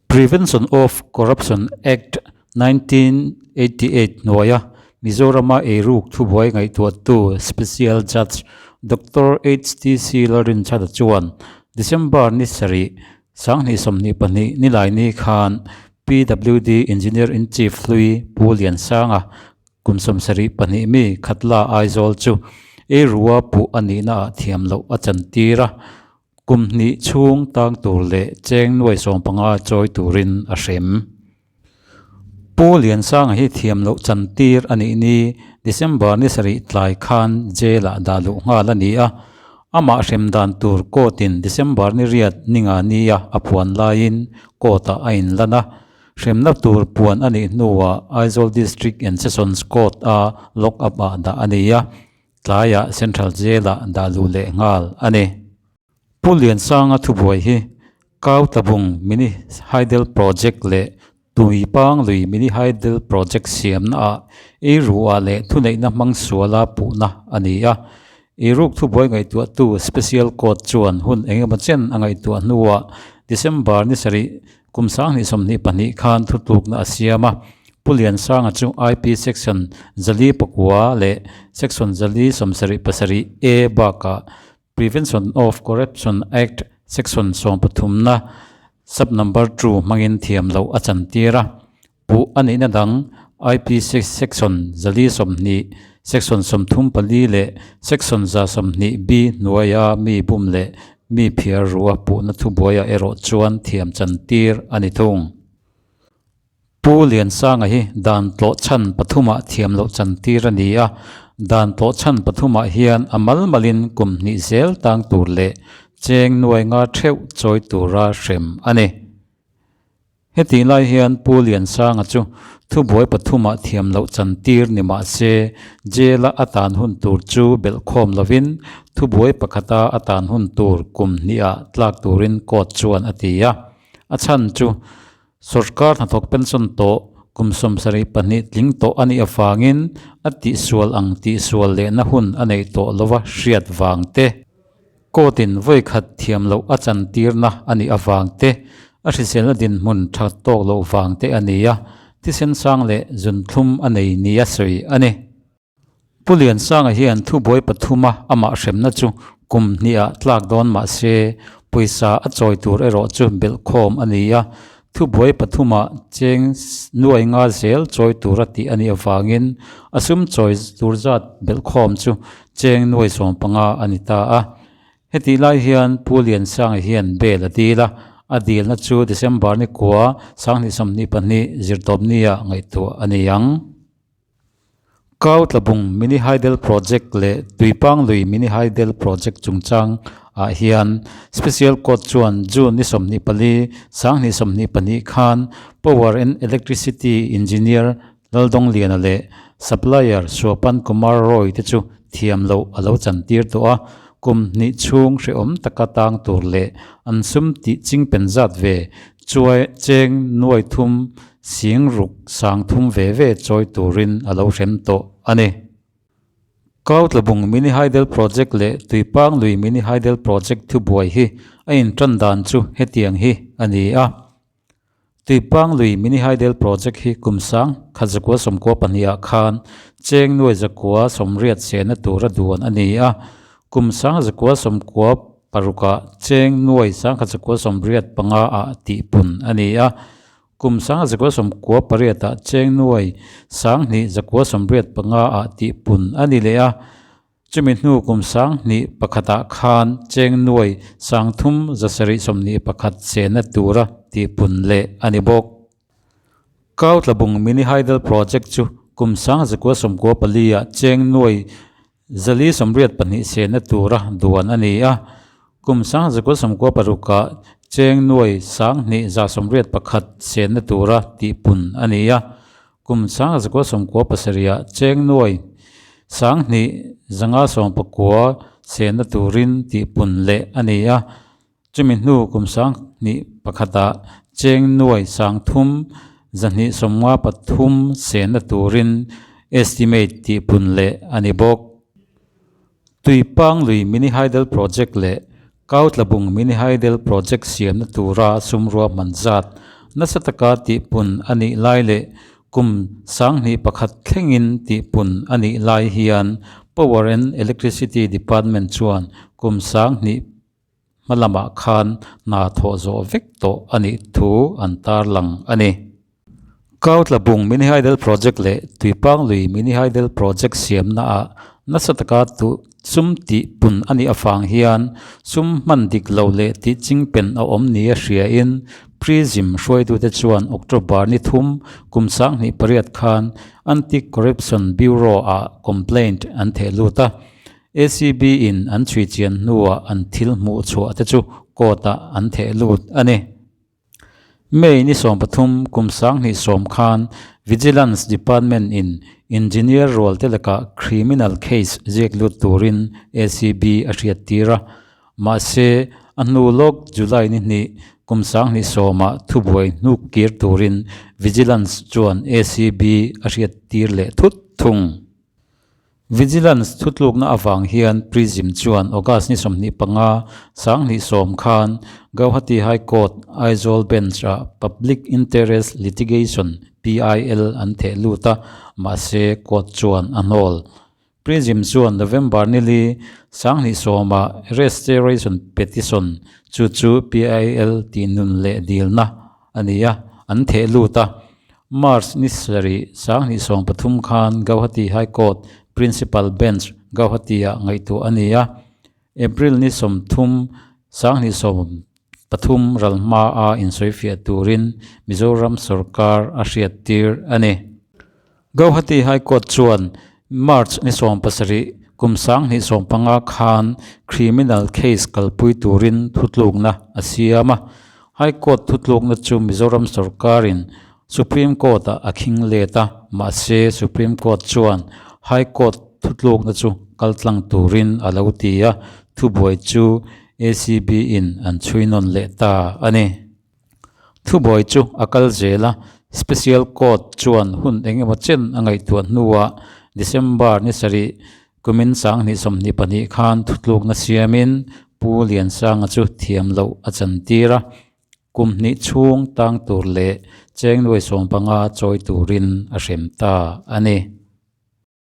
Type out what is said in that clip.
Prevention of Corruption Act 1988 hnuaia Mizorama eiruk thubuai ngaihtuahtu Special Judge Doctor HTC Lalrinchhata chuan December ni sarih, 2022 Nilaini khan PWD Engineer-in-Chief hlui Pu Liansanga kum 72 mi Khatla Aizawl chu eirua puh a nihnaah thiam loh a chantir a. Kum hnih chhung tang tur leh cheng nuai 15 chawi turin a hrem. Pu Liansanga hi thiam loh chantir a nih ni December ni sarih tlai khan jail ah dah luh nghal a ni a, amah hrem dan tur court in December ni riat ni nga nia a phuan laiin court ah a inlan a, hremna tur puan a nih hnuah Aizawl District and Sessions Court a lock up ah dah a ni a. Tlaiah Central Jail-ah dah luh leh nghal a ni. Pu Liansanga thubuai hi Kau Tlabung Mini Hydel Project leh Tuipang Lui Mini Hydel Project siamnaah eiruah leh thuneihna hmang suala puhna a ni a. Eiruk thubuai ngaihtuahtu Special Court chuan hun engemaw chen a ngaihtuah hnuah December ni sarih Kum 2022 khan thutlukna a siam a, Pu Liansanga chu IP Section 409 leh Section 477 A bakah Prevention of Corruption Act Section 13 na Sub Number 2 hmangin thiam loh a chantir a. Puh a nihna dang IPC Section 120, Section 34 leh Section 120 B hnuaia mi bum leh Mi phiar rua puhna thubuaiah erawh chuan thiam chantir a ni thung. Pu Liansanga hi dan tlawh chhan pathumah thiam loh chantir a ni a, dan tlawh chhan pathumah hian a mal malin kum hnih zel tang tur leh cheng nuai nga theuh chawi tura hrem a ni. Hetih lai hian Pu Liansanga chu thubuai pathumah thiam loh chantir ni mah se, jail-a a tan hun tur chu belhkhawm lovin thubuai pakhata a tan hun tur kum hnihah tlak turin court chuan a ti a. A chhan chu sorkar hnathawk pension tawh kum 72 tling tawh a nih avangin a tihsual ang tihsual lehna hun a neih tawh lova hriat vang te. Court-in vawi khat thiam loh a chantirna a nih avang te, a hriselna dinhmun tha tawk loh vang te a ni a, thisen sang leh zunthlum a nei nia sawi a ni. Pu Liansanga hian thubuai pathuma amah hremna chu kum hnihah tlak dawn mah se, pawisa a chawi tur erawh chu belhkhawm a ni a, Thubuai pathumah cheng nuai nga zel chawi tura tih a nih avangin a sum chawi tur zat belhkhawm chu cheng nuai 15 a ni ta a. Hetih lai hian Pu Liansanga hian bail a dil a, a dilna chu December ni kua 2022 zirtawpnia ngaihtuah a ni ang. Kau Tlabung Mini Hydel Project leh Tuipang Lui Mini Hydel Project chungchang ah hian Special Court chuan June ni 24, 2022 khan Power and Electricity Engineer Laldongliana leh Supplier Swapan Kumar Roy te chu thiam loh a lo chantir tawh a, kum hnih chhung hrehawm taka tang tur leh an sum tih chingpen zat ve chuai cheng nuai thum Sing ruk sang thum ve ve chawi turin a lo hrem tawh a ni. Kau Tlabung Mini Hydel Project leh Tuipang Lui Mini Hydel Project thubuai hi a intan dan chu hetiang hi a ni a. Tuipang Lui Mini Hydel Project hi kum sang khat zakua sawmkua pahnih ah khan cheng nuai zakua sawmriat sehna tura duan a ni a. Kum sang zakua sawmkua parukah cheng nuai sang khat zakua sawmriat panga ah tihpun a ni a. Kum 1998 ah cheng nuai 2195 ah tihpun a ni leh a, chumi hnu kum 2001 ah khan cheng nuai 3721 chena tura tihpun leh a ni bawk. Kau Tlabung Mini Hydel Project chu kum 1994 ah cheng nuai 482 chena tura duan a ni a, kum 1996 ah cheng nuai 2181 chena tura tihpun a ni a, kum 1997 ah cheng nuai 2199 chena turin tihpun leh a ni a, chumi hnu kum 2001 ah cheng nuai 3293 chena turin estimate tihpun leh a ni bawk. Tuipang Lui Mini Hydel Project leh Kau Tlabung Mini Hydel Project siamna tura sum ruahman zat nasa taka tihpun a nih lai leh kum 1001 thlengin tihpun a nih lai hian Power and Electricity Department chuan kum 2000 hma lamah khan hna thawh zawh vek tawh a nih thu an tarlang a ni. Kautlabung Mini Hydel Project leh Tuipanglui Mini Hydel Project siamna ah nasa taka tuh sum tih pun a nih avang hian sum hman dik lo leh tih chingpen a awm nia hriain Prism hruaitute chuan October ni thum kum 2008 khan Anti-Corruption Bureau ah complaint an theh lut a. ACB in an chhui chian hnuah an thil hmuh chhuah te chu court ah an theh lut a ni. May ni 13 kum 2010 khan Vigilance Department in Engineer rual te lakah criminal case ziak lut turin ACB a hriat tir a. Mahse, a hnu lawk July ni hnih kum 2010 ah thubuai hnuk kir turin Vigilance chuan ACB a hriat tir leh thut thung. Vigilance thutlukna avang hian Prism chuan August ni 25, 2010 khan Gauhati High Court, Aizawl Bench-ah Public Interest Litigation, PIL, an theh lut a, mahse court chuan a hnawl. Prism chuan November ni li, 2010-ah Restoration Petition, chu chu PIL tihnun leh dilna a ni a, an theh lut a. March ni sarih 2013 khan Gauhati High Court Principal Bench Gauhati-ah ngaihtuah a ni a. April ni 30, 2013 ral hmaa insawifiah turin Mizoram sorkar a hriattir a ni. Gauhati High Court chuan March ni 17 kum 2015 khan criminal case kalpui turin thutlukna a siam a. High Court thutlukna chu Mizoram sorkarin Supreme Court-ah a khing let a, mahse Supreme Court chuan High Court thutlukna chu kaltlang turin a lo ti a, thubuai chu ACB-in an chhui nawn leh ta a ni. Thubuai chu a kal zel a, Special Court chuan hun eng emaw chen a ngaihtuah hnuah December ni sarih kumin 2022 khan thutlukna siamin Pu Liansanga chu thiam loh a chantir a, kum hnih chhung tang tur leh cheng nuai 15 chawi turin a hrem ta a ni.